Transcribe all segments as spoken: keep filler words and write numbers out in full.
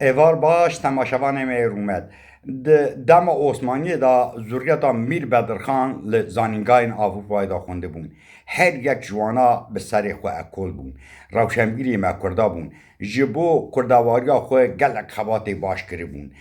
Êvar baş, temaşevanê me yê rûmet. Di dema Osmaniyê de zuriyeta Mîr Bedirxan li zanîngahên Avrupayê de xwendibûn. Her yek ji wana bi serê xwe ekol bûn. Rewşenbîrê me Kurda bûn. Ji bo kurdewariya xwe gelek xebatê baş kiribûn.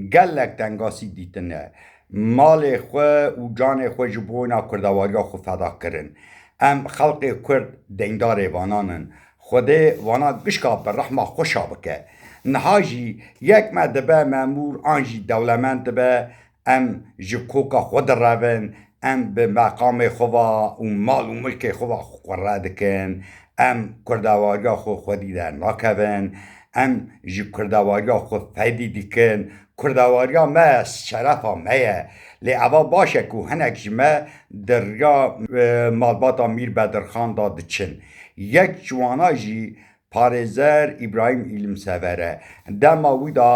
Gelek tengasî dîtine. Malê xwe û canê xwe ji bo wêna kurdewariya xwe feda kirin. Em xelqê Kurd deyndarê vanan in. Xwedê vana gişka bi rehma xwe şa bike. Niha jî yek me dibe memûr an jî dewlemend dibe, em ji koka xwe direvin, em bi meqamê xwe ve û mal û milkê xwe ve xwe qure dikin. Em kurdewariya xwe xwedî dernakevin. Em ji kurdewariya xwe fedî dikin. Kurdewariya me şerefa me ye. Lê eva baş e ku hinek ji me di riya, e, malbata Mîr Bedirxan de diçin. Yek ji wana jî parêzer Îbrahîm Îlimsever e. Dema wî de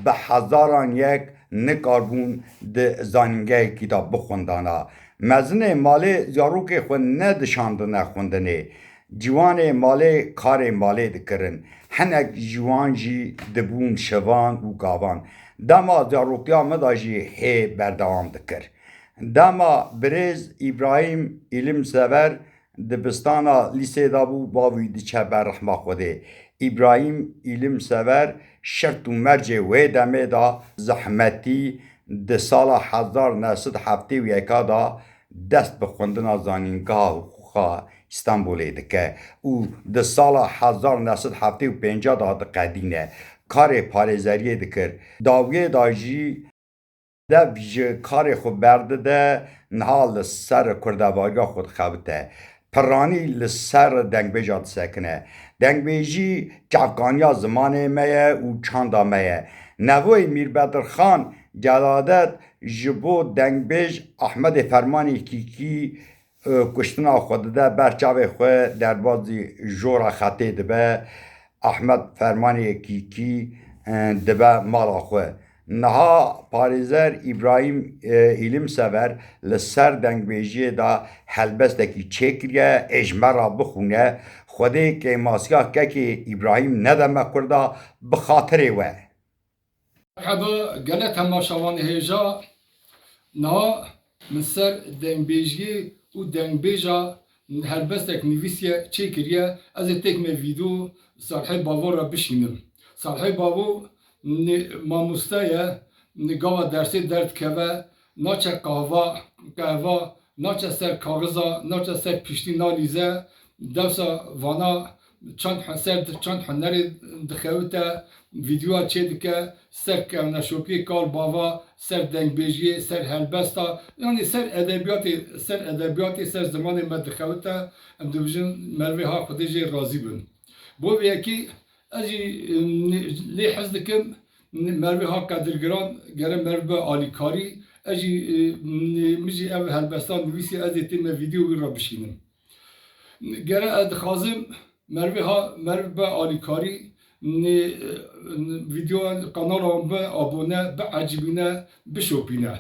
bi hezaran yek nikaribûn di zanîngehekî de bixwendana. Mezinê malê zarokê xwe nedişandine xwendinê. Ciwanê malê karê malê dikirin. Hinek ji wan jî dibûn şivan û gavan. Dema zarokiya min de jî hê berdewam dikir. Dema birêz Îbrahîm Îlimsever dibistana lîsê de bû, bav wî diçe ber rehma Xwedê. Îbrahîm Îlimsever şert û mercê wê demê de zehmetî di sala hezar neh sed heftê û yeka de dest bi xwendina zanîngeha hiqûqa Îstanbulê dike û di sala hezar neh sed heftê û pênc de diqedîne. Karê parêzeriyê dikir. Dawiyê de jî dev ji karê xwe berdide, niha li ser kurdevariya xwe dixebite. Piranî li ser dengbêja disekine. Dengbêjî çavkaniya zimanê me ye û çanda me ye. Nevoyê Mîr Bedirxan Celadet ji bo dengbêj Ahmedê Fermanê Kîkî, e, kuştina xwe dide ber çavê xwe, derbazî jora xetê dibe. Ahmed Fermanê Kîkî, e, dibe mala xwe. Niha parêzer Îbrahîm, e, Îlimsever li ser dengbêjiyê de helbestekî çêkiriye, ê ji me re bixwîne, Xwedê kêmasiya kekê Îbrahîm nede me Kurda, bi xatirê we. Merheba, gelek temaşevanê hêja. Niha min ser dengbêjiyê û dengbêja helbestek nivîsiye, çêkiriye. Ez ê têk me vîdeo Salihê Bavo re bişînim. Salihê Bavo ni-, mamoste ye, ni-, gava dersê derdikeve, naçe qehva, qehva, naçe ser kaxiza, naçe ser piştî nalîze, dewsa vana çend he-, ser çend hunerê dixewite, vîdyoya çêdike, ser kevneşopiyê kal bava, ser dengbêjiyê, ser helbesta, yanî ser edebiyatê, ser edebiyatê, ser zimanê me dixewite, em dibêjin mervê ha Xwedê jê razî bin. Bo vê yekê ez jî, em, lê hez dikim, mervê ha qedirgiran gere meriv be alîkarî, ez jî, em, min jî ev helbesta nivîsî, ez ê tê me vîdeo wî re bişînim. Gere ez dixwazim mervê ha, meriv be alîkarî, nê, vîdyoyan, kanala wan bi abone, biecibîne, bişopîne.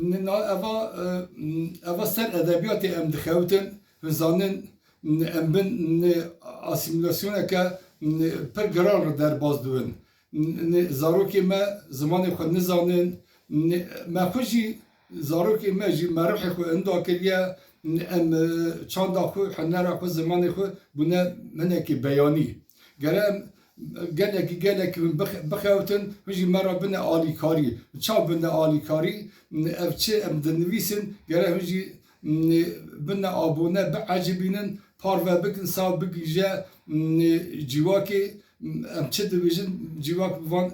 Nê, na, eva, e, eva ser edebiyatê em dixewitin, hûn zanin, nê, em bin, nê, asîmîlasyoneke, nê, pir giran re derbas dibin. Nê, zarokê me zimanê xwe nizanin. Nê, me xwe jî, zarokê me jî me ruhê xwe inda kiriye. Em, e, çanda xwe, hunera xwe, zimanê xwe bûne hinekî beyanî. Gere em gelekî, gelekî hûn bix-, bixewitin, hûn jî me re bine alîkarî. Çav bine alîkarî? Ev çi em dinivîsin, gere hûn jî, bine abone, biecibînin, parve bikin, saw bigihîje civakê. Em çi dibêjin, civak van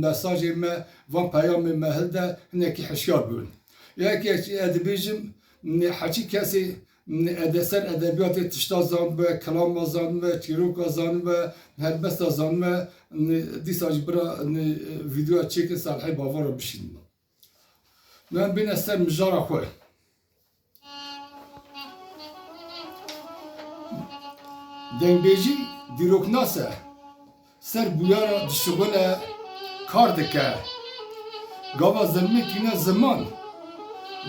mesajê me, van peyamê me hilde, hinekî hişyar bibin. Yek yek ez dibêjim, heçî kesê ede ser edebiyatê tişta zanibe, kilama zanibe, çîroka zanibe, helbesta zanibe, dîsa jî bira vîdeoya çêkin, Salihê Bavo re bişînin. Em bêne ser mijara xwe. Dengbêjî dîroknas e, ser bûyera dişixule, kar dike. Gava zilmê tîne ziman,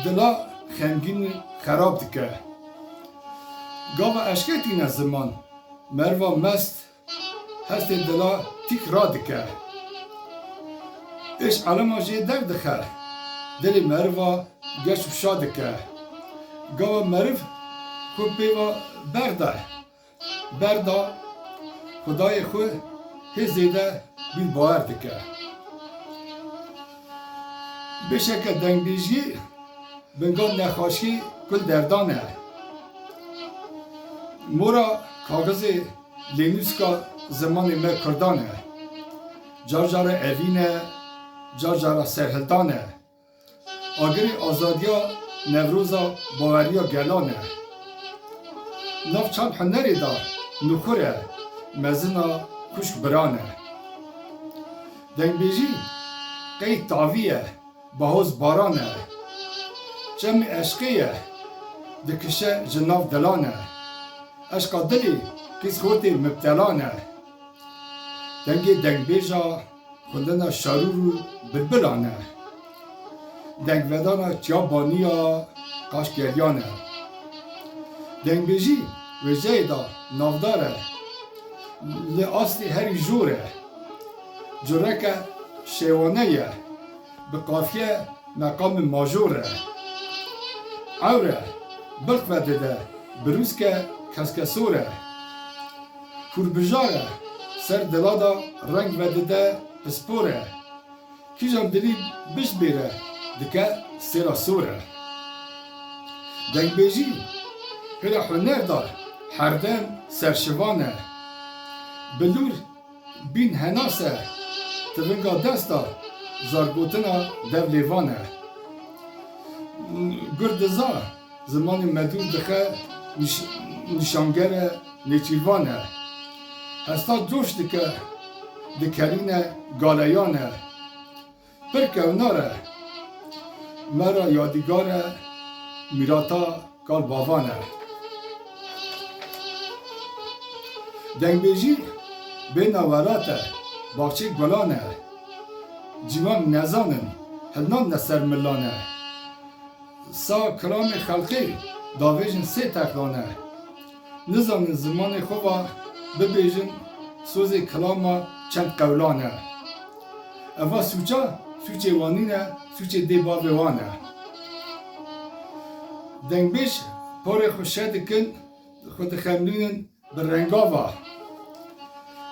dila xemgîn xerab dike. Gava eşkê tîne ziman, meriva mest hestê dila tîk radike. Êş elema jê derdixe, dilê meriva geş û şa dike. Gava meriv ku pêva berda, berda Xwedayê xwe hê zêde bîr bawer dike. Bêşeke dengbêjiyê binga nexaşiyê gul derdan e. Mora kaxizê lênûska zimanê me kurdan e. Car cara evîn e, car cara serhildan e. Agirê azadiya Newroza baweriya gelan e. Nav çand hunerê de nûxur e, mezina xwişk biran e. Dengbêjî qey tavî ye, bahoz baran e. Çemê eşqê ye, dikişe ji nav dilan e. Eşqa dilê qîz xortê mibtelan e. Dengê dengbêja xwendina şarûr û bilbilan e. Dengvedana çiyabaniya qaşgeriyan e. Dengbêjî wêjeyê de navdar e. Li aslî herî jor e. Cureke şêwane ye. Bi qafiye meqamê major e. Ewr e, bilq vedide, birûske keskesor e. Hûrbijar e, ser dila de reng vedide pispor e. Kîjan dilî bijbêre dike sêra sor e. Dengbêjî pêra huner de herdem serşivan e. Bilûr bîn henas e, tivinga desta zargotina dev lêvan e. Gur diza zimanê me dûr dixe, nîş-, nîşanger e, nêçîrvan e. Hesta coş dike, dikerîne galeyan e. Pir kewnar e, me ra yadîgar e, mîrata kal bavan e. Dengbêjî bêhna welat e, baxçê gulan e. Ciwan nezanin, hilnandine ser milan e. Sa kilamê xelqê davêjin sê teqlan e. Nizanin zimanê xwe va bibêjin, sozê kilama çend qewlan e. Eva sûca, sûcê wan nîne, sûcê dê bavê wan e. Dengbêj porê xwe şe dikin, xwe dixemlînin bi renga va.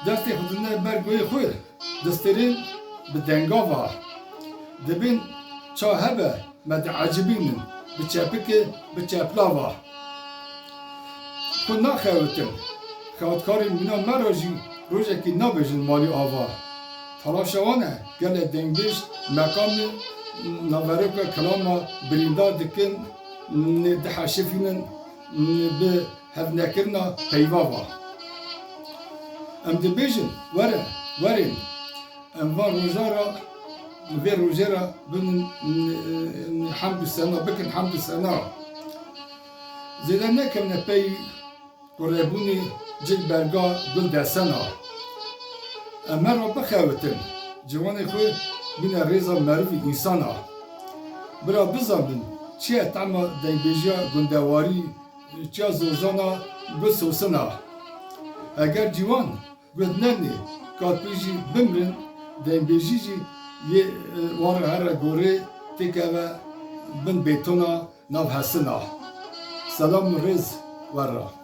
Destê xwe dine ber guhê xwe, distêrin bi denga va. Dibên ça hebe me diecibînin, bi çepikê, bi çepla va. Xwe naxewitin, xewtkarên mîna me re jî rojekî nabêjin malî ava. Telaşa wan e, gelê dengbêj meqamê naveroka kilama birîndar dikin, diheşifînin, bi hevnekirina peyva va. Em dibêjin, were, werên, em van roja ra, vê rojê ra bibin hemd û sena, bikin hemd û sena. Zêde nekevne pey qurebûnê cil berga gul desena. Em me ra bixewitin, ciwanê xwe bîne rêza merivî însana. Bira bizanbin, çi ye tema dengbêjiya gundewarî, çiya zozana gul sosina. Eger ciwan gul nenê, katpî jî bimrin, dengbêjî jî yê, e, wan re here gorê têkeve bin bêtona nav hesina. Selam û rêz we ra.